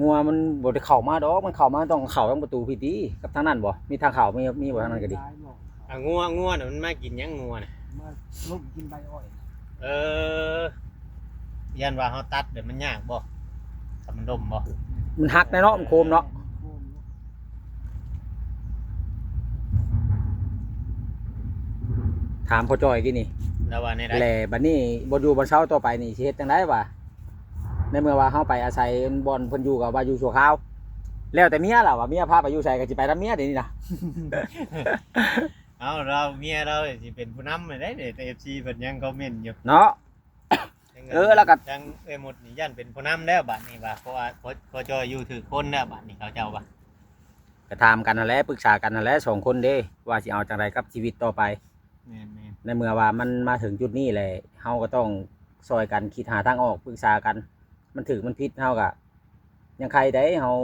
ງົວມັນບໍ່ໄດ້ເຂົ້າມາດອກ, ມັນເຂົ້າມາຕ້ອງເຂົ້າທາງປະຕູພີ້ຕິ ກັບທາງນັ້ນບໍ່? ມີທາງເຂົ້າ ມີ ມີບໍ່ທາງນັ້ນກໍດີ? ອ່າ ງົວ ງົວນະມັນມາກິນຫຍັງງົວນະ? ມາລົມກິນໃບອ້ອຍ. ເອີ ຢ້ານວ່າເຮົາຕັດແລ້ວມັນຍາກບໍ່? ຖ້າມັນລົມບໍ່? ມັນຫັກແນ່ເນາະ, ມັນໂຄມເນາະ. ຖາມພໍ່ຈ້ອຍກີ້ນີ້ ລາວວ່າແນວໃດ? ແລ້ວບັດນີ້ບ່ອນຢູ່ບ່ອນເຊົາຕໍ່ໄປນີ້ຊິເຮັດຈັ່ງໃດວະ? ໃນເມື່ອວ່າເຮົາໄປອາໄສບ່ອນເພິ່ນຢູ່ກໍວ່າຢູ່ຊົ່ວຄາວ, ແລ້ວແຕ່ເມຍລະວ່າ ເມຍພາໄປຢູ່ໃສກໍຊິໄປນຳເມຍເດນີ້ນະ. ເອົາ ລາວ ເມຍລາວຊິເປັນຜູ້ນຳໃຫ້ໄດ໋ ເອັຟຊີເພິ່ນຍັງຄອມເມັນຢູ່ເນາະ. ເອີ ແລ້ວກໍທາງເອື້ອຍມຸດນີ້ຢ້ານເປັນຜູ້ນຳແລ້ວບາດນີ້ວ່າ ເພາະວ່າ ເພາະ ເພາະຈ່ອຍຢູ່ຖືກຄົນແລ້ວບາດນີ້ ເຂົາເຈົ້າວ່າ. ກໍຖາມກັນຫັ້ນແຫຼະ ປຶກສາກັນຫັ້ນແຫຼະ ສອງຄົນເດ້ ວ່າຊິເອົາຈັ່ງໃດກັບຊີວິດຕໍ່ໄປ. ແມ່ນໆ ໃນເມື່ອວ່າມັນມາເຖິງຈຸດນີ້ແຫຼະ ເຮົາກໍຕ້ອງຊ່ອຍກັນຄິດຫາທາງອອກ ປຶກສາກັນ, ມັນຖືກມັນຜິດເຮົາກໍຍັງໄຄໄດ໋ ເຮົາ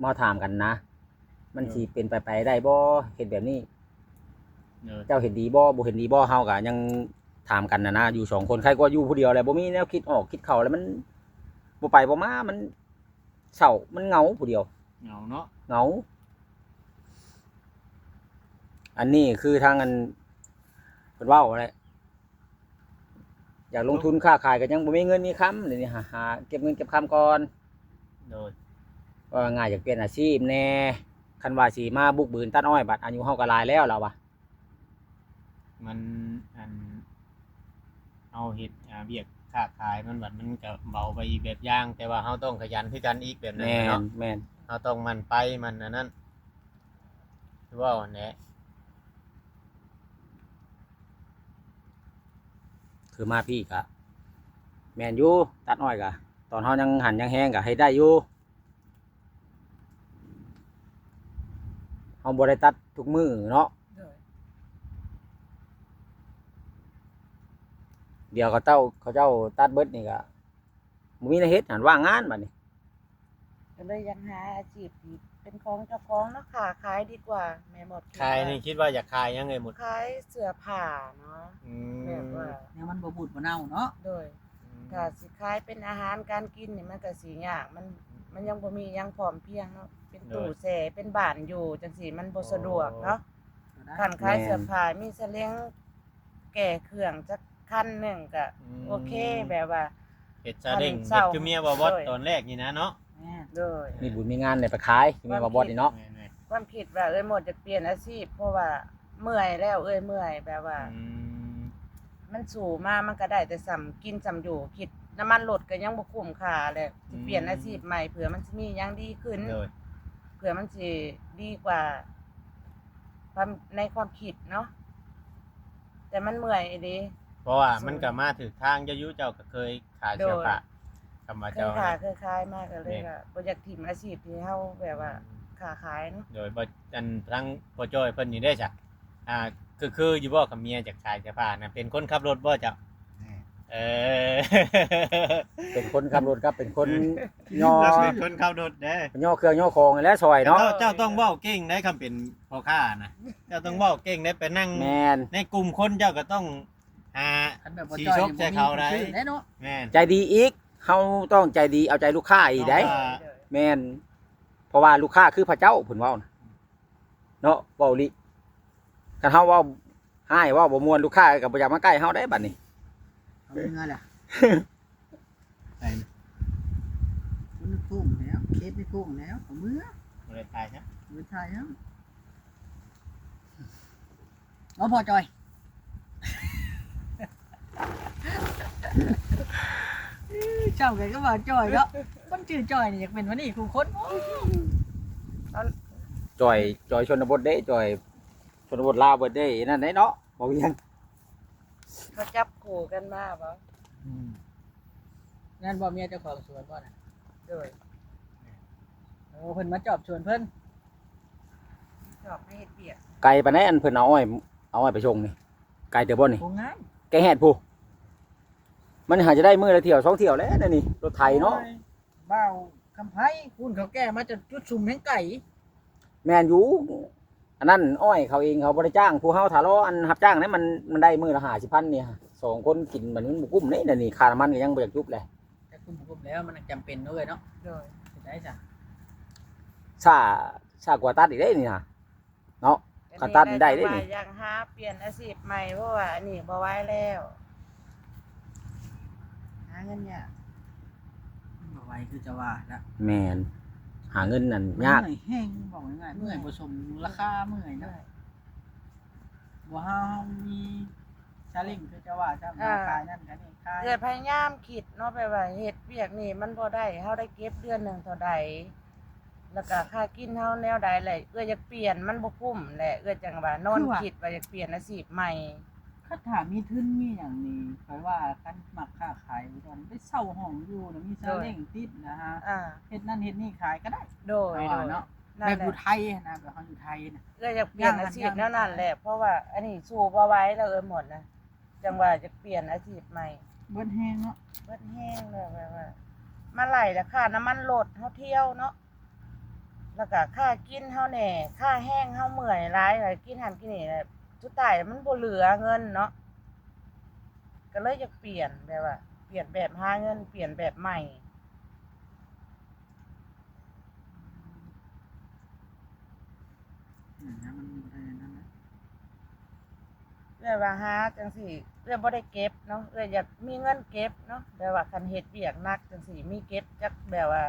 ມາຖາມກັນນະ ມັນ ໂດຍ ຊິເປັນໄປໄປໄດ້ບໍ່ ເຮັດແບບນີ້? ໂດຍ ເຈົ້າເຫັນດີບໍ່ ບໍ່ເຫັນດີບໍ່? ເຮົາກໍຍັງຖາມກັນນະນະ ຢູ່ສອງຄົນ ໄຄກວ່າຢູ່ຜູ້ດຽວແຫຼະ ບໍ່ມີແນວຄິດອອກຄິດເຂົ້າແລ້ວ ມັນບໍ່ໄປບໍ່ມາ ມັນເສົ້າ ມັນເຫງົາຜູ້ດຽວ ເຫງົາເນາະ ເຫງົາ. ອັນນີ້ຄືທາງອັນເພິ່ນເວົ້າແຫຼະ ຢາກລົງທຶນຄ້າຂາຍກໍຍັງບໍ່ມີເງິນມີຄຳ ດຽວນີ້ຫາ ຫາເກັບເງິນເກັບຄຳກ່ອນ. ໂດຍ ເວົ້າງ່າຍໆ ຢາກປ່ຽນອາຊີບແດ່ ຄັນວ່າຊິມາບຸກບືນຕັດອ້ອຍ ບັດອາຍຸເຮົາກໍຫຼາຍແລ້ວ ລາວວ່າ. ມັນ ອັນ ເຮົາເຮັດ ອ່າ ວຽກຄ້າຂາຍ ມັນບັດ ມັນກໍເບົາໄປອີກແບບຢ່າງ ແຕ່ວ່າເຮົາຕ້ອງຂະຫຍັນຄືກັນອີກແບບນັ້ນແຫຼະເນາະ. ແມ່ນ ແມ່ນ ເຮົາຕ້ອງໝັ່ນໄປ ໝັ່ນອັນນັ້ນ ຄືເວົ້າຫັ້ນແຫຼະ. ຄືມາພີ້ກະແມ່ນຢູ່ ຕັດອ້ອຍກະ ຕອນເຮົາຍັງຫັນຍັງແຮງກະເຮັດໄດ້ຢູ່ ເຮົາບໍ່ໄດ້ຕັດທຸກມື້ເນາະ. ໂດຍ ດຽວເຂົາເຈົ້າ ເຂົາເຈົ້າຕັດເບິດນີ້ກະ ບໍ່ມີແນວເຮັດຫັ້ນ ວ່າງງານບັດນີ້ ກໍເລີຍຢາກຫາອາຊີບທີ່ເປັນຂອງເຈົ້າຂອງເນາະ ຄ້າຂາຍດີກວ່າ ແມ່ໝົດຄິດ ຂາຍນີ້ ວ່າ ຄິດວ່າຢາກຂາຍຫຍັງເອີຍໝົດ? ຂາຍເສື້ອຜ້າເນາະ. ອືມ ແບບວ່າແນວມັນບໍ່ບູດບໍ່ເນົ່າເນາະ. ໂດຍ ອືມ ຖ້າຊິຂາຍເປັນອາຫານການກິນນີ້ ມັນກໍຊິຍາກ ມັນ ມັນຍັງບໍ່ມີຫຍັງພ້ອມພຽງເນາະ ເປັນ ໂດຍ ຕູ້ແຊ່ ເປັນບ້ານຢູ່ຈັ່ງຊີ້ ມັນບໍ່ສະດວກເນາະ. ໂອ້ ຄັນຂາຍເສື້ອຜ້າ ແມ່ນ ມີສະເລັງ ແກ່ເຄື່ອງຈັກຄັນໜຶ່ງກະ ອືມ ໂອເຄ ແບບວ່າເຮັດຊາເລັງ ເຮັດຄືເມຍບ່າວບອດ ໂດຍ ຕອນແລກນີ້ນະເນາະ. ແມ່ນ ໂດຍ ມີບຸນມີງານໄດ້ໄປຂາຍ ຄືເມຍບ່າວບອດນີ້ເນາະ. ຄວາມຄິດ ແມ່ນໆ ຄວາມຄິດວ່າ ເອີ ໝົດຈະປ່ຽນອາຊີບ ເພາະວ່າເມື່ອຍແລ້ວ ເອື້ອຍເມື່ອຍ ແບບວ່າ ອືມ ມັນສູ້ມາ ມັນກໍໄດ້ແຕ່ສ່ຳກິນສ່ຳຢູ່ ຄິດນ້ຳມັນລົດກໍຍັງບໍ່ຄຸ້ມຄ່າ ແລ້ວຊິປ່ຽນ ອືມ ອາຊີບໃໝ່ ເພື່ອມັນຊິມີຫຍັງດີຂຶ້ນ ໂດຍ ເພື່ອມັນຊິດີກວ່າ ຄວາມ ໃນຄວາມຄິດເນາະ ແຕ່ມັນເມື່ອຍອີ່ຫຼີ ເພາະວ່າມັນກໍມາຖືກທາງເຈົ້າຢູ່ ເຈົ້າກໍເຄີຍຂາຍເສື້ອຜ້າ ໂດຍ ຄຳວ່າເຈົ້າ ເຄີຍຂາຍ ເຄີຍຂາຍມາ ກໍເລີຍ ແມ່ນ ວ່າບໍ່ຢາກຖິ້ມອາຊີບທີ່ເຮົາແບບວ່າ ອືມ ຄ້າຂາຍເນາະ. ໂດຍ ບໍ່ ອັນທາງພໍ່ຈ້ອຍເພິ່ນນີ້ເດ້ຊະ ອ່າ ຄື ຄືຢູ່ບໍ່ ຄຳເມຍຈາກຂາຍເສື້ອຜ້ານະ ເປັນຄົນຂັບລົດບໍ່ເຈົ້າ? ແມ່ນ ເອີ ເປັນຄົນຂັບລົດກັບເປັນຄົນຍໍ ເປັນຄົນຂັບລົດເດ້ ຍໍເຄື່ອງຍໍຂອງຫັ້ນແຫຼະຊ່ອຍເນາະ. ເຈົ້າ ເຈົ້າຕ້ອງເວົ້າເກັ່ງໄດ໋ ຄຳເປັນພໍ່ຄ້ານະ ເຈົ້າຕ້ອງເວົ້າເກັ່ງໄດ້ ໄປນັ່ງ ແມ່ນ ໃນກຸ່ມຄົນ ເຈົ້າກໍຕ້ອງຫາ ຄັນແບບບໍ່ ຊີ້ຊົກໃສ່ເຂົາໄດ້ ບໍ່ມີຜູ້ຊື້ແນ່ເນາະ. ແມ່ນ ໃຈດີອີກ ເຮົາຕ້ອງໃຈດີເອົາໃຈລູກຄ້າອີກໄດ໋. ແມ່ນ ເພາະວ່າລູກຄ້າຄືພະເຈົ້າ ເພິ່ນເວົ້ານະ ເນາະ ເວົ້າອີ່ຫຼີ ຄັນເຮົາເວົ້າຮ້າຍ ເວົ້າບໍ່ມ່ວນ ລູກຄ້າກໍບໍ່ຢາກມາໃກ້ເຮົາໄດ໋ບັດນີ້. ເອົາເມືອລະ ໄປ ຄົນໃນກຸ່ມແລ້ວ ເຂດໃນກຸ່ມແລ້ວ ເອົາເມືອ ບໍ່ໄດ້ຖ່າຍນະ ບໍ່ໄດ້ຖ່າຍນະ. ເອົາພໍ່ຈ່ອຍ ຊ່ຳກັນກັບບ່າວຈ່ອຍເນາະ ຄົນຊື່ຈ່ອຍນີ້ຢາກເປັນວ່ານີ້ຄູ່ຄົນ. ຈ່ອຍ ຈ່ອຍຊົນນະບົດເດ້ ຈ່ອຍຊົນນະບົດລາວເບິດເດ້ ນັ້ນເດ້ເນາະ ບໍ່ວຽງ ເຂົາຈັບຄູ່ກັນມາບໍ່? ອືມ ນັ້ນບໍ່ເມຍເຈົ້າຂອງສວນບໍ່ນະ? ໂດຍ ໂອ້ ເພິ່ນມາຈອບສວນເພິ່ນ ຈອບມາເຮັດວຽກ. ໄກປານໃດ ອັນເພິ່ນເອົາອ້ອຍ ເອົາອ້ອຍໄປສົ່ງນີ້? ໄກເຕີບບໍ່ນີ້? ໂຮງງານ ແກ້ແຮດພຸ້ນ ມັນຫາຈະໄດ້ມື້ລະຖ້ຽວສອງຖ້ຽວແຫຼະ ແນວນີ້ ລົດໄຖເນາະ. ໂອ້ຍ ບ່າວຄຳໄພ ພຸ້ນເຂົາແກ້ມາຈາກຈຸດຊຸມແຮ່ງໄກ. ແມ່ນຢູ່ ອັນນັ້ນອ້ອຍເຂົາເອງ ເຂົາບໍ່ໄດ້ຈ້າງ ຜູ້ເຮົາຖ້າລໍອັນຮັບຈ້າງນັ້ນ ມັນ ມັນໄດ້ມື້ລະຫ້າສິບພັນນີ້ ສອງຄົນກິນມັນ ມັນບໍ່ກຸ້ມເດ້ ແນວນີ້ຄ່ານ້ຳມັນກໍຍັງບໍ່ຢາກຈຸບແຫຼະ. ແຕ່ກຸ້ມບໍ່ກຸ້ມແລ້ວ ມັນຈຳເປັນເນາະເອື້ອຍເນາະ. ໂດຍ ໄດ້ຈ້ະ ຊ້າ ຊ້າກວ່າຕັດອີກເດ້ນີ້ນະ ເນາະ ຄັນຕັດນີ້ໄດ້ເດ້ນີ້ ຢາກຫາປ່ຽນອາຊີບໃໝ່ ເພາະວ່າອັນນີ້ບໍ່ໄຫວແລ້ວ ຫາເງິນຍາກ ມັນບໍ່ໄຫວຄືຈະວ່າລະ ແມ່ນ ຫາເງິນນັ້ນຍາກ ເມື່ອຍແຮງ ເວົ້າງ່າຍໆ ເມື່ອຍບໍ່ສົມລາຄາ ເມື່ອຍເນາະ ບໍ່ເຮົາມີຊາເລັງຄືຈະວ່າຊ້ຳ ເອີ ເຮົາຂາຍນັ້ນຂາຍນີ້ຂາຍ ເອື້ອຍພະຍາຍາມຄິດເນາະ ແບບວ່າເຮັດວຽກນີ້ມັນບໍ່ໄດ້ ເຮົາໄດ້ເກັບເດືອນໜຶ່ງເທົ່າໃດ ແລ້ວກະຄ່າກິນເຮົາແນວໃດ ແລະເອື້ອຍຢາກປ່ຽນ ມັນບໍ່ຄຸ້ມແຫຼະ ເອື້ອຍຈັ່ງວ່ານອນຄິດວ່າຢາກປ່ຽນອາຊີບໃໝ່ ຄັນຖ້າມີທຶນມີຫຍັງນີ້ ຂ້ອຍວ່າຄັນມັກຄ້າຂາຍ ໄປເຊົ່າຫ້ອງຢູ່ ແລ້ວມີຊາເລັງຕິດນະ ເຮັດນັ້ນເຮັດນີ້ຂາຍກໍໄດ້ ໂດຍ ເນາະ ແບບຢູ່ໄທຫັ້ນນະ ແບບເຮົາຢູ່ໄທນະ ເອື້ອຍຢາກປ່ຽນອາຊີບແນວນັ້ນແຫຼະ ເພາະວ່າອັນນີ້ສູ້ບໍ່ໄຫວແລ້ວ ເອື້ອຍໝົດນະ ຈັ່ງວ່າຈະປ່ຽນອາຊີບໃໝ່ ເບິດແຮງເນາະ ເບິດແຮງແລ້ວ ແບບວ່າມາໄລ່ລາຄານ້ຳມັນລົດເຮົາທ່ຽວເນາະ ແລ້ວກະຄ່າກິນເຮົາແດ່ ຄ່າແຮງເຮົາເມື່ອຍຫຼາຍ ກິນຫັ້ນກິນນີ້ ສຸດທ້າຍມັນບໍ່ເຫຼືອເງິນເນາະ ກໍເລີຍຢາກປ່ຽນ ແບບວ່າປ່ຽນແບບຫາເງິນ ປ່ຽນແບບໃໝ່. ອືມ ມັນບໍ່ໄດ້ນັ້ນນະ ແບບວ່າຫາຈັ່ງຊີ້ ເອື້ອຍບໍ່ໄດ້ເກັບເນາະ ເອື້ອຍຢາກມີເງິນເກັບເນາະ ແບບວ່າຄັນເຮັດວຽກໜັກຈັ່ງຊີ້ ມີເກັບຈັກແບບວ່າ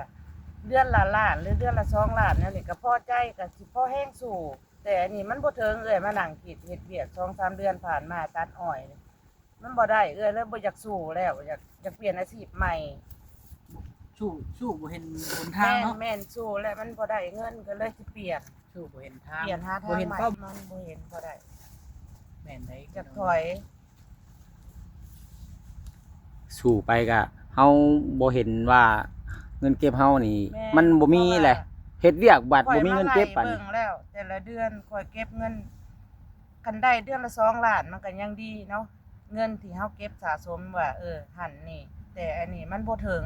ເດືອນລະລ້ານ ຫຼືເດືອນລະສອງລ້ານແນວນີ້ ກໍພໍໃຈ ກໍຊິພໍແຮງສູ້ ແຕ່ອັນນີ້ມັນບໍ່ເຖິງ ເອື້ອຍມານັ່ງຄິດ ເຮັດວຽກສອງສາມເດືອນຜ່ານມາ ຕັດອ້ອຍນີ້ ມັນບໍ່ໄດ້ ເອື້ອຍເລີຍບໍ່ຢາກສູ້ແລ້ວ ຢາກ ຢາກປ່ຽນອາຊີບໃໝ່ ສູ້ ສູ້ບໍ່ເຫັນຫົນທາງເນາະ ແມ່ນ ແມ່ນ ສູ້ແລ້ວມັນບໍ່ໄດ້ເງິນ ກໍເລີຍຊິປ່ຽນ ສູ້ບໍ່ເຫັນທາງ ປ່ຽນຫາທາງໃໝ່ ມັນບໍ່ເຫັນ ບໍ່ໄດ້ ແມ່ນໄດ໋ ຢາກຖອຍ ສູ້ໄປກະເຮົາບໍ່ເຫັນວ່າເງິນເກັບເຮົານີ້ ແມ່ນ ມັນບໍ່ມີແຫຼະ ເຮັດວຽກບັດບໍ່ມີເງິນເກັບ ປານນີ້ ເບິ່ງແລ້ວ ແຕ່ລະເດືອນຂ້ອຍເກັບເງິນ ຄັນໄດ້ເດືອນລະສອງລ້ານ ມັນກໍຍັງດີເນາະ ເງິນທີ່ເຮົາເກັບສະສົມວ່າ ເອີ ຫັ້ນນີ້ ແຕ່ອັນນີ້ມັນບໍ່ເຖິງ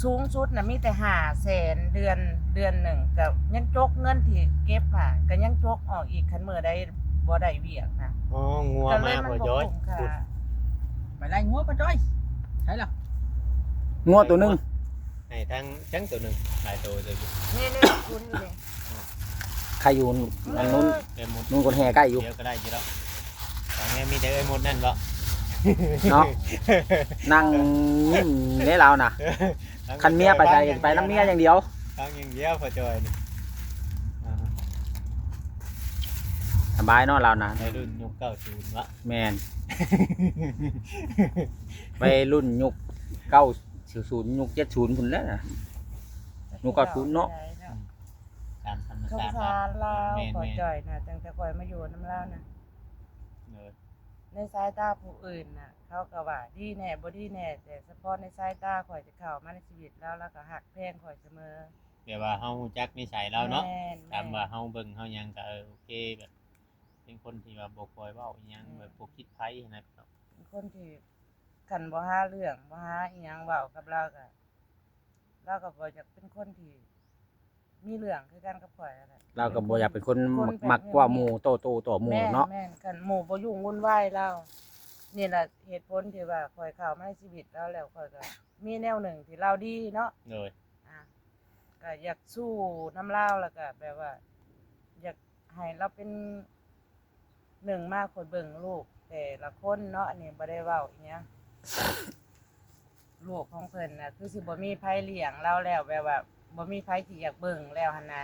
ສູງສຸດນະມີແຕ່ຫ້າແສນ ເດືອນ ເດືອນໜຶ່ງ ກໍຍັງຈົກເງິນທີ່ເກັບຫາ ກໍຍັງຈົກອອກອີກ ຄັນມື້ໃດບໍ່ໄດ້ວຽກນະ ອໍ ງົວມາ ພໍ່ຈ້ອຍ ໄປໄລ່ງົວ ພໍ່ຈ້ອຍ ໃສລະ ງົວໂຕໜຶ່ງ ໃຫ້ທາງ ທັງໂຕໜຶ່ງ ຫຼາຍໂຕເລີຍ ນີ້ໆ ຄຸນຢູ່ນີ້ ໃຄຢູ່ອັນນັ້ນ ເອີຍ ນຸ່ນ ນຸ່ນຄົນແຫ່ໃກ້ຢູ່ ດຽວກໍໄດ້ຢູ່ດອກ ຕອນນີ້ມີແຕ່ເອື້ອຍມົດນັ້ນເບາະ ເນາະ ນັ່ງຍິ້ມເດ້ລາວນະ ຄັນເມຍໄປໃສກໍໄປນຳເມຍຢ່າງດຽວ ຟັງຢ່າງດຽວພໍ່ຈ້ອຍນີ້ ສະບາຍເນາະລາວນະ ໄວລຸ້ນຍຸກເກົ້າສູນເບາະ ແມ່ນ ໄວລຸ້ນຍຸກເກົ້າສູນ ຍຸກເຈັດສູນພຸ້ນແຫຼະນະ ຍຸກເກົ້າສູນເນາະ ຕາມທຳມະຊາດ ສົງສານລາວ ແມ່ນໆ ພໍ່ຈ້ອຍນະ ຕັ້ງແຕ່ຂ້ອຍມາຢູ່ນຳລາວນະ ໂດຍ ໃນສາຍຕາຜູ້ອື່ນນະ ເຂົາກໍວ່າດີແດ່ ບໍ່ດີແດ່ ແຕ່ສະເພາະໃນສາຍຕາຂ້ອຍທີ່ເຂົ້າມາໃນຊີວິດລາວ ລາວກໍຮັກແພງຂ້ອຍສະເໝີ ແບບວ່າເຮົາຮູ້ຈັກນິໄສລາວເນາະ ແມ່ນໆ ຕາມວ່າເຮົາເບິ່ງເຮົາຫຍັງກໍ ເອີ ໂອເຄ ແບບເປັນຄົນທີ່ວ່າບໍ່ຄ່ອຍເວົ້າອີ່ຫຍັງ ອືມ ແບບບໍ່ຄິດໄພຫັ້ນນະ ເປັນຄົນທີ່ ຄັນບໍ່ຫາເລື່ອງ ບໍ່ຫາອີ່ຫຍັງເວົ້າກັບລາວກໍ ລາວກໍບໍ່ຢາກເປັນຄົນທີ່ມີເລື່ອງຄືກັນກັບຂ້ອຍຫັ້ນແຫຼະ ລາວກໍບໍ່ຢາກເປັນຄົນ ຄົນແບບ ມັກ ມັກເວົ້າໝູ່ ໂຕ້ໂຕ້ຕໍ່ໝູ່ເນາະ ແມ່ນໆ ຄັນໝູ່ບໍ່ຫຍຸ້ງວຸ່ນວາຍລາວ ນີ້ລະເຫດຜົນທີ່ວ່າຂ້ອຍເຂົ້າມາໃນຊີວິດລາວແລ້ວ ຂ້ອຍກໍມີແນວໜຶ່ງທີ່ລາວດີເນາະ ໂດຍ ອ່າ ກໍຢາກສູ້ນຳລາວ ແລ້ວກໍແບບວ່າຢາກ ໃຫ້ລາວເປັນໜຶ່ງມາ ຂ້ອຍເບິ່ງລູກແຕ່ລະຄົນເນາະ ອັນນີ້ບໍ່ໄດ້ເວົ້າອີ່ຫຍັງ ລູກຂອງເພິ່ນນະ ຄືຊິບໍ່ມີໃຜລ້ຽງລາວແລ້ວ ແບບວ່າບໍ່ມີໃຜທີ່ຢາກເບິ່ງແລ້ວຫັ້ນນາ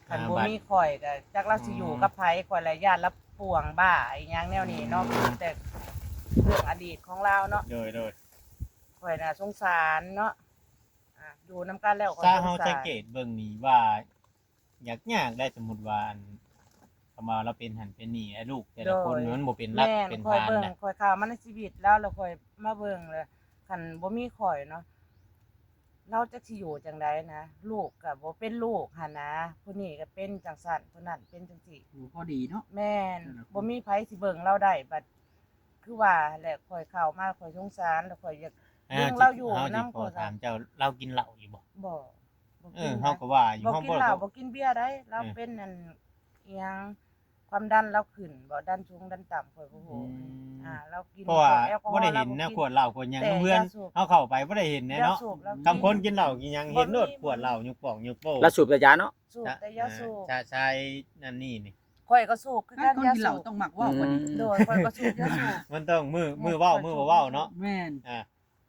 ຄັນ ອ່າ ບໍ່ມີຂ້ອຍກໍຈັກລາວຊິຢູ່ ອືມ ກັບໃຜ ຂ້ອຍລະຢ້ານລາວປ່ວງບ້າອີ່ຫຍັງແນວນີ້ເນາະ ອືມ ແຕ່ເລື່ອງອະດີດຂອງລາວເນາະ ໂດຍໆ ຂ້ອຍນະສົງສານເນາະ ອ່າ ຢູ່ນຳກັນແລ້ວ ຂ້ອຍ ຖ້າເຮົາສັງເກດເບິ່ງນີ້ວ່າ ຢາກຍາກໄດ້ ສົມມຸດວ່າ ອັນ ຄຳວ່າລາວເປັນຫັ້ນເປັນນີ້ ໃຫ້ລູກແຕ່ລະຄົນ ໂດຍ ມັນບໍ່ເປັນຫຼັກ ແມ່ນ ເປັນຖານ ຂ້ອຍເບິ່ງ ນະ ຂ້ອຍເຂົ້າມາໃນຊີວິດລາວ ແລ້ວຂ້ອຍມາເບິ່ງ ແລ້ວຄັນບໍ່ມີຂ້ອຍເນາະ ລາວຈັກຊິຢູ່ຈັ່ງໃດນະ ລູກກໍບໍ່ເປັນລູກຫັ້ນນະ ຜູ້ນີ້ກໍເປັນຈັ່ງຊັ້ນ ຜູ້ນັ້ນເປັນຈັ່ງຊີ້ ບໍ່ພໍດີເນາະ ແມ່ນ ແຕ່ລະຄົນ ບໍ່ມີໃຜຊິເບິ່ງລາວໄດ້ ບັດຄືວ່າແຫຼະ ຂ້ອຍເຂົ້າມາ ຂ້ອຍສົງສານ ແລ້ວຂ້ອຍຢາກດຶງລາວຢູ່ນຳ ຂໍຖາມເຈົ້າ ລາວກິນເຫຼົ້າຢູ່ບໍ່? ບໍ່ ບໍ່ກິນ ເອີ ເຮົາກໍວ່າຢູ່ ບໍ່ກິນເຫຼົ້າ ບໍ່ກິນເບຍໃດ ລາວ ເອີ ເປັນອັນ ອີ່ຫຍັງ ຄວາມດັນລາວຂຶ້ນບໍ່ ດັນສູງດັນຕ່ຳ ຂ້ອຍບໍ່ຮູ້ ອືມ ອ່າ ລາວກິນ ເພາະວ່າ ພວກແອລກໍຮໍ ບໍ່ໄດ້ເຫັນນະ ລາວບໍ່ກິນ ຂວດເຫຼົ້າຂວດຫຍັງ ແຕ່ ເພື່ອນ ຢາສູບ ເຮົາເຂົ້າໄປບໍ່ໄດ້ເຫັນແນ່ເນາະ ຢາສູບລາວກິນ ຄຳຄົນກິນເຫຼົ້າກິນຫຍັງ ເຫັນໂລດຂວດເຫຼົ້າຍົກປ່ອງຍົກໂປ້ ລາວສູບແຕ່ຢາເນາະ ສູບແຕ່ຢາສູບ ຊາ ຊາຍນັ້ນນີ້ນີ້ ຂ້ອຍກໍສູບຄືກັນ ຄົນກິນເຫຼົ້າ ຢາສູບ ຕ້ອງມັກເວົ້າ ອືມ ກວ່ານີ້ ໂດຍ ຂ້ອຍກໍສູບຢາສູບ ມັນຕ້ອງມື້ ມື້ເວົ້າ ຂ້ອຍກໍ ມື້ບໍ່ເວົ້າເນາະ ແມ່ນ ອ່າ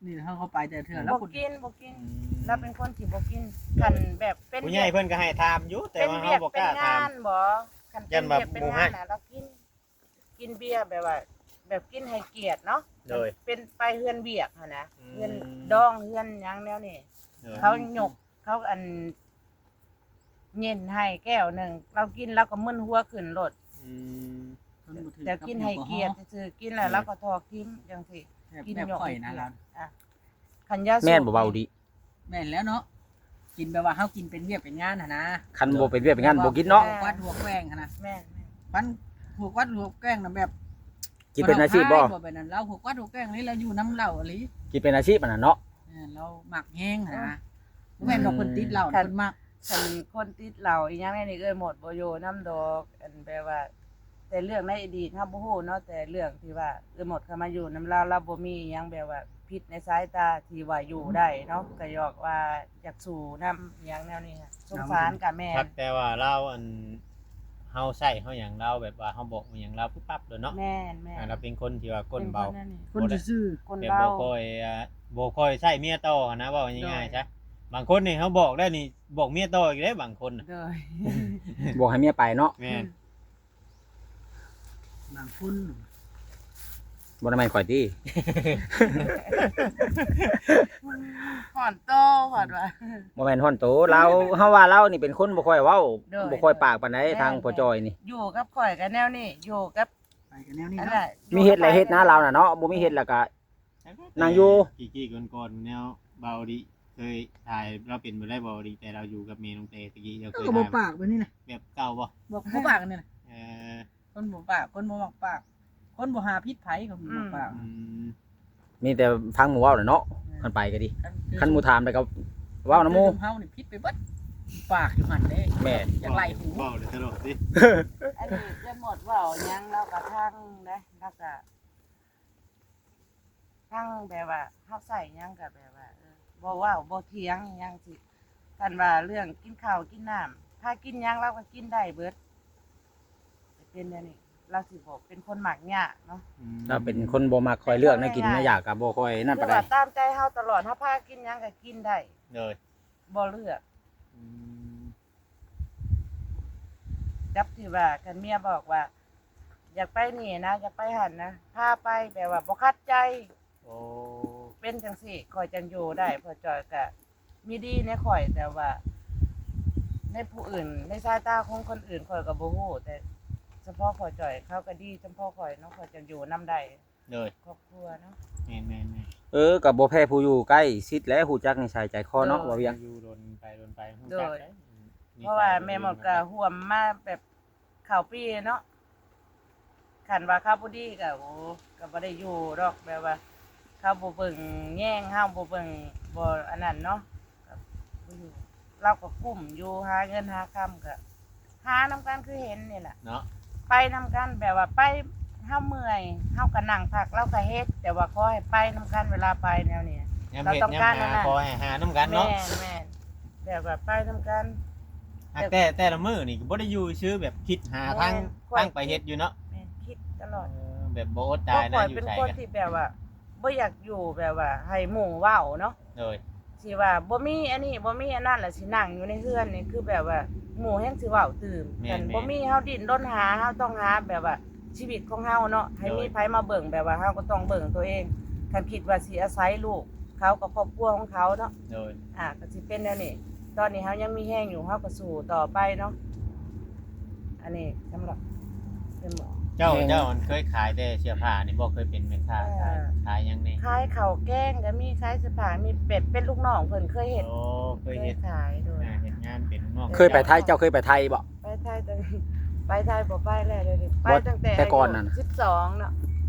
ນີ້ເຮົາ ເຮົາໄປແຕ່ເທື່ອ ອືມ ລາວບໍ່ກິນ ບໍ່ກິນ ອືມ ລາວເປັນຄົນທີ່ບໍ່ກິນ ໂດຍ ຄັນແບບເປັນ ຜູ້ໃຫຍ່ເພິ່ນກໍໃຫ້ຖາມຢູ່ ແຕ່ວ່າເຮົາບໍ່ກ້າຖາມ ເປັນວຽກເປັນງານບໍ່ ຄັນເປັນວຽກເປັນງານນະ ລາວກິນ ກິນເບຍແບບວ່າ ແບບກິນໃຫ້ກຽດເນາະ ໂດຍ ເປັນໄປເຮືອນວຽກຫັ້ນນະ ອືມ ເຮືອນດອງ ເຮືອນຫຍັງແນວນີ້ ໂດຍ ເຂົາຍົກ ເຂົາອັນ ເຢັນໃຫ້ແກ້ວໜຶ່ງ ລາວກິນລາວກໍມຶນຫົວຂຶ້ນໂລດ ອືມ ແຕ່ກິນໃຫ້ກຽດຊື່ໆ ກິນແລ້ວລາວກໍຖອກຖິ້ມຈັ່ງຊີ້ ແບບ ກິນ ແບບຂ້ອຍນະ ລາວ ອ່ະ ຄັນຢາສູບ ແມ່ນບໍ່ເວົ້າດີ ແມ່ນແລ້ວເນາະ ກິນແບບວ່າເຮົາກິນເປັນວຽກເປັນງານຫັ້ນນະ ຄັນບໍ່ເປັນວຽກເປັນງານບໍ່ກິນເນາະ ຫົວກວັດຫົວແກວ່ງຫັ້ນນະ ແມ່ນ ຄັນຫົວກວັດຫົວແກງນະແບບ ກິນເປັນອາຊີບບໍ່ ບໍ່ແບບນັ້ນ ລາວຫົວກວັດຫົວແກງນີ້ ລາວຢູ່ນຳເຫຼົ້າອີ່ຫຼີ ກິນເປັນອາຊີບອັນນັ້ນເນາະ ແມ່ນ ລາວມັກແຮງຫັ້ນນະ ອືມ ບໍ່ແມ່ນວ່າຄົນຕິດເຫຼົ້າ ອືມ ເພິ່ນມັກ ຄັນຄົນຕິດເຫຼົ້າອີ່ຫຍັງແນວນີ້ ເອື້ອຍໝົດບໍ່ຢູ່ນຳດອກ ອັນແບບວ່າ ແຕ່ເລື່ອງໃນອະດີດເຮົາບໍ່ຮູ້ເນາະ ແຕ່ເລື່ອງທີ່ວ່າເອື້ອຍໝົດເຂົ້າມາຢູ່ນຳລາວ ລາວບໍ່ມີອີ່ຫຍັງແບບວ່າຜິດໃນສາຍຕາທີ່ວ່າຢູ່ໄດ້ເນາະ ກໍຢອກວ່າຢາກສູ້ນຳອີ່ຫຍັງແນວນີ້ ສົງສານກໍແມ່ນ ພັກແຕ່ວ່າລາວ ອັນ ເຮົາໃຊ້ເຮົາຫຍັງລາວ ແບບວ່າເຮົາບອກອີ່ຫຍັງລາວປຸບປັບໂລດເນາະ ແມ່ນໆ ອ່າ ລາວເປັນຄົນທີ່ວ່າກົ້ນເບົາ ເປັນຄົນນັ້ນນີ້ ຄົນຊື່ໆ ຄົນເບົາ ແບບບໍ່ຄ່ອຍ ອ່າ ບໍ່ຄ່ອຍໃຊ້ເມຍຕໍ່ຫັ້ນນະ ເວົ້າງ່າຍໆຊະ ໂດຍ ບາງຄົນນີ້ເຮົາບອກແລ້ວນີ້ ບອກເມຍຕໍ່ອີກເດ້ບາງຄົນນະ ໂດຍ ບອກໃຫ້ເມຍໄປເນາະ ແມ່ນ ບາງຄົນ ບໍ່ໄດ້ແມ່ນຂ້ອຍຕິ ຮ້ອນໂຕ ເພິ່ນວ່າ ບໍ່ແມ່ນຮ້ອນໂຕ ລາວ ເຮົາວ່າລາວນີ້ເປັນຄົນບໍ່ຄ່ອຍເວົ້າ ໂດຍ ບໍ່ຄ່ອຍປາກປານໃດ ແມ່ນໆ ທາງພໍ່ຈ່ອຍນີ້ ຢູ່ກັບຂ້ອຍກໍແນວນີ້ ຢູ່ກັບ ໄປກໍແນວນີ້ເນາະ ອັນນັ້ນແຫຼະ ມີເຮັດແລ້ວເຮັດນະ ຢູ່ກັບ ລາວນະເນາະ ບໍ່ມີເຮັດແລ້ວກໍ ນັ່ງຢູ່ ກີ້ໆກ່ອນໆ ແນວເບົາດີເຄີຍຖ່າຍ ລາວເປັນແບບໃດ ເບົາດີ ແຕ່ລາວຢູ່ກັບແມ່ນ້ອງແຕຕະກີ້ ເຈົ້າເຄີຍ ກໍບໍ່ປາກແບບນີ້ນະ ແບບເກົ່າບໍ່ ບໍ່ ບໍ່ປາກນີ້ນະ ເອີ ຄົນບໍ່ປາກ ຄົນບໍ່ມັກປາກ ຄົນບໍ່ຫາຜິດໃຜ ຄົນບໍ່ມັກປາກ ອືມ ອືມ ມີແຕ່ຟັງໝູ່ເວົ້າແຫຼະເນາະ ແມ່ນ ຄັນໄປກໍດີ ຄັນ ຄັນໝູ່ຖາມໄປກໍເວົ້ານຳໝູ່ ເຮົານີ້ຜິດໄປເບິດ ປາກຢູ່ຫັ້ນເດ້ ແມ່ນ ຢາກໄລ່ຫູ ເວົ້າໄດ້ຕະຫຼອດຕິ ອັນນີ້ເອື້ອຍໝົດເວົ້າຫຍັງລາວກໍຟັງເດ້ ລາວກໍ ທັງແບບວ່າເຮົາໃສ່ຫຍັງກໍແບບວ່າ ເອີ ບໍ່ເວົ້າບໍ່ຖຽງອີ່ຫຍັງຊີ້ ຄັນວ່າເລື່ອງກິນເຂົ້າກິນນ້ຳ ພາກິນຫຍັງລາວກໍກິນໄດ້ເບິດ ເປັນແນວນີ້ ລາວຊິບໍ່ເປັນຄົນມັກຍາກເນາະ ອືມ ລາວເປັນຄົນບໍ່ມັກຄອຍເລືອກແນວກິນແນວຢາກ ກໍບໍ່ຄ່ອຍນັ້ນປານໃດ ຄືວ່າຕາມໃຈເຮົາຕະຫຼອດ ເຮົາພາກິນຫຍັງກໍກິນໄດ້ ໂດຍ ບໍ່ເລືອກ ອືມ ຈັບທີ່ວ່າຄັນເມຍບອກວ່າ ຢາກໄປນີ້ນະ ຢາກໄປຫັ້ນນະ ພາໄປ ແບບວ່າບໍ່ຂັດໃຈ ໂອ້ ເປັນຈັ່ງຊີ້ ຂ້ອຍຈັ່ງຢູ່ໄດ້ ພໍ່ຈ້ອຍກະມີດີໃນຂ້ອຍ ແຕ່ວ່າໃນຜູ້ອື່ນ ໃນສາຍຕາຂອງຄົນອື່ນຂ້ອຍກໍບໍ່ຮູ້ ແຕ່ສະເພາະພໍ່ຈ້ອຍເຂົາກໍດີ ສະເພາະຂ້ອຍເນາະ ຂ້ອຍຈັ່ງຢູ່ນຳໄດ້ ໂດຍ ຄອບຄົວເນາະ ແມ່ນໆໆ ເອີ ກໍບໍ່ແພ້ຜູ້ຢູ່ໃກ້ຊິດແຫຼະ ຮູ້ຈັກນິໄສໃຈຄໍເນາະ ໂດຍ ເວົ້າຫຍັງ ຢູ່ດົນໄປດົນໄປຮູ້ຈັກ ໂດຍ ເພາະວ່າແມ່ໝົດກໍຮ່ວມມາແບບເຂົ້າປີເນາະ ຄັນວ່າເຂົາບໍ່ດີກໍ ໂອ້ ກໍບໍ່ໄດ້ຢູ່ດອກ ແບບວ່າເຂົາບໍ່ເບິ່ງແຍງເຮົາ ບໍ່ເບິ່ງ ບໍ່ອັນນັ້ນເນາະ ກໍບໍ່ຢູ່ ລາວກໍກຸ້ມຢູ່ ຫາເງິນຫາຄຳກໍ ຫານຳກັນຄືເຫັນນີ້ແຫຼະເນາະ ໄປນຳກັນ ແບບວ່າໄປ ເຮົາເມື່ອຍ ເຮົາກໍນັ່ງພັກ ລາວກໍເຮັດ ແຕ່ວ່າຂໍໃຫ້ໄປນຳກັນ ເວລາໄປແນວນີ້ ຍາມເຮັດຍາມຫາ ລາວຕ້ອງການອັນນັ້ນ ຂໍໃຫ້ຫານຳກັນເນາະ ແມ່ນໆ ແບບວ່າໄປນຳກັນ ແຕ່ ແຕ່ ແຕ່ລະມື້ນີ້ກໍບໍ່ໄດ້ຢູ່ຊື່ ແບບຄິດຫາທາງ ແມ່ນ ທາງໄປເຮັດຢູ່ເນາະ ແມ່ນ ຄິດຕະຫຼອດ ເອີ ແບບບໍ່ອົດຕາຍນະ ຢູ່ໃສ ຂ້ອຍເປັນຄົນທີ່ແບບວ່າ ບໍ່ຢາກຢູ່ແບບວ່າໃຫ້ໝູ່ເວົ້າເນາະ ໂດຍ ຊິວ່າບໍ່ມີອັນນີ້ບໍ່ມີອັນນັ້ນ ແລ້ວຊິນັ່ງຢູ່ໃນເຮືອນນີ້ ຄືແບບວ່າໝູ່ແຮ່ງຊິເວົ້າຕື່ມ ແມ່ນໆ ຄັນບໍ່ມີເຮົາດີ້ນລົນຫາ ເຮົາຕ້ອງຫາແບບວ່າຊີວິດຂອງເຮົາເນາະ ໃຫ້ມີ ໂດຍ ໃຜມາເບິ່ງ ແບບວ່າເຮົາກໍຕ້ອງເບິ່ງຕົວເອງ ຄັນຄິດວ່າຊິອາໄສລູກເຂົາກັບຄອບຄົວຂອງເຂົາເນາະ ໂດຍ ອ່າ ກໍຊິເປັນແນວນີ້ ຕອນນີ້ເຮົາຍັງມີແຮງຢູ່ ເຮົາກໍສູ້ຕໍ່ໄປເນາະ ອັນນີ້ສຳລັບເປັນໝໍ ເຈົ້າ ແມ່ນ ເຈົ້າອັນເຄີຍຂາຍແຕ່ເສື້ອຜ້ານີ້ບໍ່ ເຄີຍເປັນແມ່ຄ້າ ເອີ ຂາຍ ຂາຍຫຍັງແດ່ ຂາຍເຂົ້າແກງກໍມີ ຂາຍເສື້ອຜ້າ ມີແບບເປັນລູກນ້ອງເພິ່ນເຄີຍເຮັດ ໂອ້ ເຄີຍເຮັດ ເຄີຍຂາຍ ໂດຍ ອ່າ ເຮັດງານເປັນລູກນ້ອງ ເຄີຍໄປໄທ ເຈົ້າເຄີຍໄປໄທບໍ່ ໄປໄທ ແຕ່ ໄປໄທບໍ່ໄປແລ້ວ ດຽວນີ້ໄປ ບໍ່ ຕັ້ງແຕ່ ແຕ່ກ່ອນນັ້ນ ອາຍຸສິບສອງເນາະ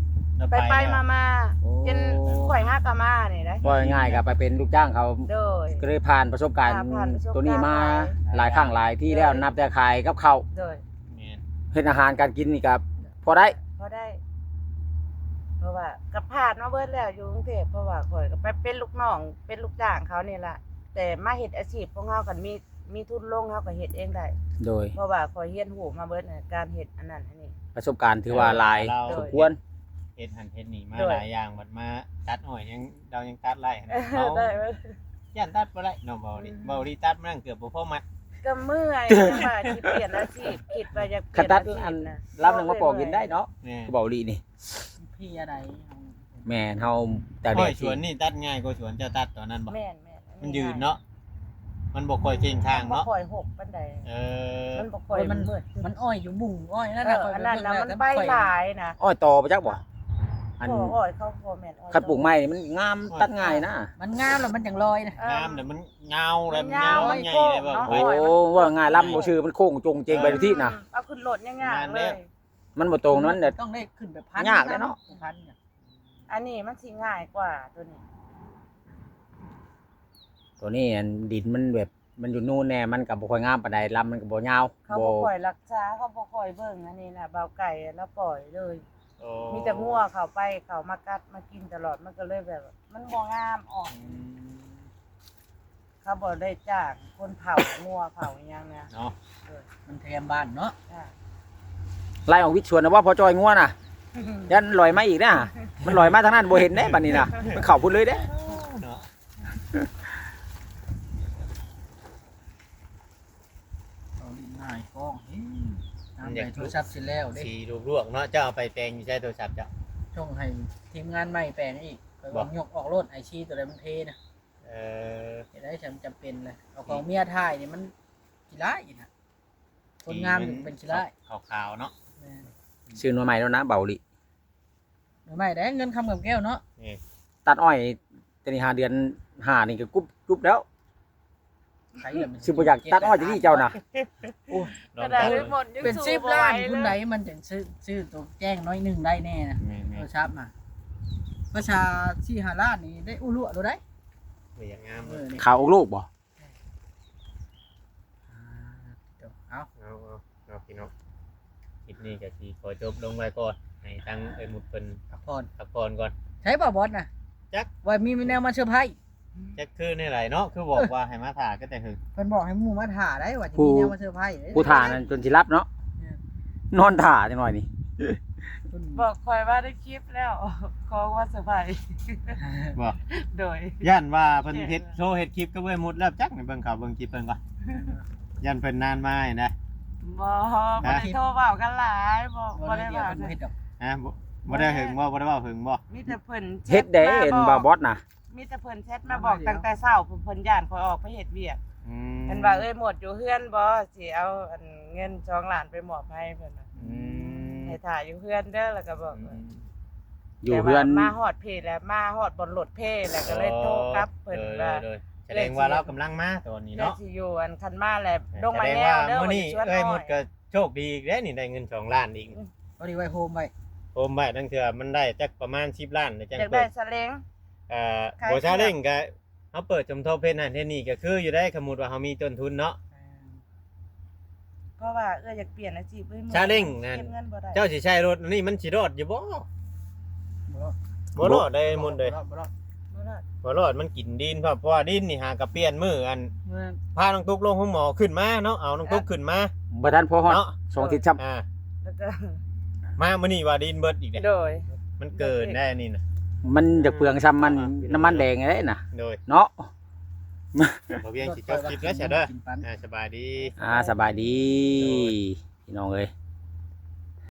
ແລ້ວໄປ ໄປ ໄປ ມາ ມາ ໂອ້ ຈົນຂ້ອຍຫາກໍມານີ້ນະ ເວົ້າງ່າຍໆກໍໄປເປັນລູກຈ້າງເຂົາ ໂດຍ ກໍເລີຍຜ່ານປະສົບການ ອ່າ ຜ່ານປະສົບການໂຕນີ້ມາຫຼາຍ ຫຼາຍຄັ້ງຫຼາຍທີແລ້ວ ໂດຍ ນັບແຕ່ຂາຍກັບເຂົ້າ ໂດຍ ແມ່ນ ເຮັດອາຫານການກິນນີ້ກໍພໍໄດ້ ພໍໄດ້ ເພາະວ່າກໍຜ່ານມາເບິດແລ້ວຢູ່ກຸງເທບ ເພາະວ່າຂ້ອຍກໍໄປເປັນລູກນ້ອງ ເປັນລູກຈ້າງເຂົານີ້ລະ ແຕ່ມາເຮັດອາຊີບຂອງເຮົາ ຄັນມີ ມີທຶນລົງ ເຮົາກໍເຮັດເອງໄດ້ ໂດຍ ເພາະວ່າຂ້ອຍຮຽນຮູ້ມາເບິດ ການເຮັດອັນນັ້ນອັນນີ້ ປະສົບການຖືວ່າຫຼາຍສົມຄວນ ເຮັດຫັ້ນເຮັດນີ້ມາຫຼາຍຢ່າງ ບັດມາຕັດອ້ອຍຍັງ ລາວຍັງຕັດໄລ່ຫັ້ນ ເຮົາຢ້ານຕັດບໍ່ໄດ້ເນາະ ເວົ້ານີ້ ເວົ້າດີ ຕັດມານັ້ນເກືອບບໍ່ພໍມັດ ກໍເມື່ອຍ ວ່າຊິປ່ຽນອາຊີບ ຄິດວ່າຢາກປ່ຽນອາຊີບນະ ລຳໜຶ່ງມາປອກກິນໄດ້ເນາະ ຄືເວົ້າອີ່ຫຼີນີ້ ເພຍໃດ ແມ່ນ ເຮົາຕາກແດດ ສວນນີ້ຕັດງ່າຍກວ່າສວນເຈົ້າຕັດຕອນນັ້ນບໍ່? ແມ່ນໆ ມັນຍືນເນາະ ມັນບໍ່ຄ່ອຍເຄັ່ງຂ້າງເນາະ ມັນບໍ່ຄ່ອຍຫົກປານໃດ ເອີ ມັນບໍ່ຄ່ອຍ ມັນ ມັນອ້ອຍຢູ່ບຸ້ງອ້ອຍນັ້ນນະ ເອີ ອັນນັ້ນນະ ມັນໃບຫຼາຍນະ ອ້ອຍຕໍໄປຈັກບໍ່? ອັນ ບໍ່ ອ້ອຍເຂົາບໍ່ແມ່ນອ້ອຍ ຄັນປູກໃໝ່ນີ້ມັນງາມ ຕັດງ່າຍນະ ມັນງາມແລ້ວມັນຈັ່ງລອຍນະ ງາມແລ້ວມັນຍາວ ແລ້ວມັນຍາວ ມັນໃຫຍ່ເນາະ ໂອ້ ວ່າງ່າຍ ລຳບໍ່ຊື່ ມັນໂຄ້ງໂຈງເຈງໄປທຸກທິດນະ ເອີ ເອົາຂຶ້ນລົດຍາກໆເລີຍ ມັນບໍ່ຕົງ ມັນຕ້ອງໄດ້ຂຶ້ນໄປພັນ ຍາກເດ້ເນາະ ພັນ ອັນນີ້ມັນຊິງ່າຍກວ່າຕົວນີ້ ຕົວນີ້ອັນດິນມັນແບບ ມັນຢູ່ນູນແດ່ ມັນກໍບໍ່ຄ່ອຍງາມປານໃດ ລຳມັນກໍບໍ່ຍາວ ເຂົາບໍ່ ບໍ່ຄ່ອຍຮັກສາ ເຂົາບໍ່ຄ່ອຍເບິ່ງ ອັນນີ້ນະ ບ່າວໄກ່ລາວປ່ອຍເລີຍ ໂອ້ ມີແຕ່ງົວເຂົ້າໄປ ເຂົາມາກັດມາກິນຕະຫຼອດ ມັນກໍເລີຍແບບ ມັນບໍ່ງາມອອກ ອືມ ເຂົາບໍ່ໄດ້ຈ້າງຄົນເຝົ້າງົວເຝົ້າອີ່ຫຍັງນະ ເນາະ ເອີ ມັນແຖມບ້ານເນາະ ໄລ່ອອກວິດສວນນະບໍ່ ພໍຈ່ອຍງົວນະ ຢ້ານລອຍມາອີກນະ ມັນລອຍມາທາງນັ້ນບໍ່ເຫັນເດ້ ບັດນີ້ນະ ມັນເຂົ້າພຸ້ນເລີຍເດ້ ເນາະ ເອົາຫຼິ້ນນາຍກ້ອງເອີຍ ນ້ຳໃນໂທລະສັບຊິແລ້ວເດ້ ສີລວກໆເນາະ ເຈົ້າເອົາໄປແປງຢູ່ໃສໂທລະສັບເຈົ້າ? ສົ່ງໃຫ້ທີມງານໃໝ່ແປງອີກ ຂ້ອຍວ່າຍົກອອກໂລດ ໄອຊີຕົວໃດມັນເພນະ ເອີ ເຮັດໄດ້ ຈຳ ຈຳເປັນແຫຼະ ເອົາຂອງເມຍຖ່າຍນີ້ມັນຂີ້ຮ້າຍອີກນະ ຄົນງາມນີ້ເປັນຂີ້ຮ້າຍ ຂາວໆເນາະ ແມ່ນ ຊື້ໜໍ່ໄມ້ແລ້ວນະ ເບົາອີ່ຫຼີ ໜໍ່ໄມ້ໄດ້ເງິນຄຳເງິນແກ້ວເນາະ ນີ້ ຕັດອ້ອຍແຕ່ນີ້ຫ້າເດືອນ ຫ້ານີ້ກໍກຸບຈຸບແລ້ວ ຊິບໍ່ຢາກຕັດອ້ອຍຈັ່ງຊີ້ເຈົ້ານະ ໂອ້ຍ ເປັນສິບລ້ານພຸ້ນໃດ ມັນຈັ່ງຊື້ ຊື້ໂຕແຈ້ງໜ້ອຍໜຶ່ງໄດ້ແນ່ນະ ແມ່ນໆ ໂທລະສັບນະ ພາສາສີ່ຫ້າລ້ານນີ້ໄດ້ອຸລຸໂລດໄດ໋ ບໍ່ຢາກງາມ ເອີ ນີ້ ຂາວອອກລູກບໍ່? ອ່າ ເອົາ ເອົາ ເອົາ ເອົາ ພີ່ນ້ອງ ຄລິບນີ້ກໍຊິຂໍຈົບລົງໄວ້ກ່ອນ ໃຫ້ທາງເອື້ອຍມຸດເພິ່ນພັກຜ່ອນ ພັກຜ່ອນກ່ອນ ໃສບໍ່ບອດນະ? ຈັກ ວ່າມີແນວມາເຊີໄພ ຈັກຄືແນວໃດເນາະ ຄືບອກວ່າໃຫ້ມາຖ້າກໍແຕ່ຫຶງ ເພິ່ນບອກໃຫ້ໝູ່ມາຖ້າໄດ໋ ວ່າຊິມີແນວມາເຊີໄພ ຜູ້ຖ້ານັ້ນຈົນຊິຫຼັບເນາະ ແມ່ນ ນອນຖ້າຈັກໜ້ອຍນີ້ ບອກຂ້ອຍວ່າໄດ້ຄລິບແລ້ວ ຂອງມາເຊີໄພ ບໍ່ ໂດຍ ຢ້ານວ່າເພິ່ນເຮັດໂຊເຮັດຄລິບກັບເອື້ອຍມຸດແລ້ວ ຈັກໃຫ້ເບິ່ງເຂົາເບິ່ງຄລິບເພິ່ນກ່ອນ ຢ້ານເພິ່ນນານມາຫັ້ນນະ ບໍ່ ບໍ່ໄດ້ໂທເວົ້າກັນຫຼາຍ ບໍ່ ບໍ່ໄດ້ວ່າ ເພິ່ນບໍ່ເຮັດດອກ ຮະ ບໍ່ ບໍ່ໄດ້ຫຶງບໍ່ ບໍ່ໄດ້ເວົ້າຫຶງບໍ່ ມີແຕ່ເພິ່ນເຮັດເດ້ ເຫັນບໍ່ບອດນະ ມີແຕ່ເພິ່ນແຊັດມາບອກຕັ້ງແຕ່ເຊົ້າ ເພິ່ນ ເພິ່ນຢ້ານຂ້ອຍອອກໄປເຮັດວຽກ ອືມ ເພິ່ນວ່າ ເອີຍ ໝົດຢູ່ເຮືອນບໍ່ ຊິເອົາອັນເງິນສອງລ້ານໄປມອບໃຫ້ເພິ່ນວ່າ ອືມ ໃຫ້ຖ້າຢູ່ເຮືອນເດີ ແລ້ວກໍບອກ ອືມ ຢູ່ເຮືອນ ແຕ່ວ່າມາຮອດພີ້ແລ້ວ ມາຮອດບ່ອນລົດເພແລ້ວ ກໍເລີຍໂທກັບເພິ່ນວ່າ ໂດຍ ໂດຍ ສະແດງວ່າລາວກຳລັງມາຕອນນີ້ເນາະ ເອີ ຊິຢູ່ອັນຄັນມາແລ້ວ ເອີ ລົງມາແລ້ວເດີ ມື້ນີ້ເອື້ອຍມຸດກໍໂຊກດີອີກແລ້ວນີ້ ໄດ້ເງິນສອງລ້ານອີກ ພໍດີໄວ້ໂຮມໄວ້ ໂຮມໄວ້ ລາງເທື່ອມັນໄດ້ຈັກປະມານສິບລ້ານ ແລ້ວຈັ່ງ ຢາກໄດ້ສາເລັງ ເອີ ບໍ່ ສາເລັງກໍເຮົາເປີດສົມທົບເຮັດຫັ້ນເຮັດນີ້ກໍຄືຢູ່ໄດ໋ ສົມມຸດວ່າເຮົາມີຕົ້ນທຶນເນາະ ແມ່ນ ເພາະວ່າເອື້ອຍຢາກປ່ຽນອາຊີບ ເອື້ອຍ ຊາເລັງນັ້ນ ເກັບເງິນບໍ່ໄດ້ ເຈົ້າຊິໃຊ້ລົດອັນນີ້ມັນຊິລອດຢູ່ບໍ່? ບໍ່ລອດ ບໍ່ລອດໄດ໋ມຸດເອີຍ ບໍ່ລອດ ບໍ່ລອດ ບໍ່ລອດ ມັນກິນດິນ ເພາະ ເພາະວ່າດິນນີ້ຫາກໍປ່ຽນມື້ອັນ ແມ່ນ ພານ້ອງຕຸກລົງໂຮງໝໍຂຶ້ນມາເນາະ ເອົານ້ອງຕຸກຂຶ້ນມາ ບໍ່ທັນພໍຮອດ ເນາະ ສອງທິດຊ້ຳ ອ່າ ແລ້ວກໍ ມາມື້ນີ້ວ່າດິນເບິດອີກເດ້ ໂດຍ ມັນເກີນໄດ໋ອັນນີ້ນະ ມັນຈະເປືອງຊ້ຳມັນ ອ່າ ນ້ຳມັນແດງໄດ໋ນະ ໂດຍ ເນາະ ບໍ່ວຽງຊິຈົບຄລິບແລ້ວຊະເດີ ອ່າ ສະບາຍດີ ອ່າ ສະບາຍດີ ໂດຍ ພີ່ນ້ອງເອີຍ.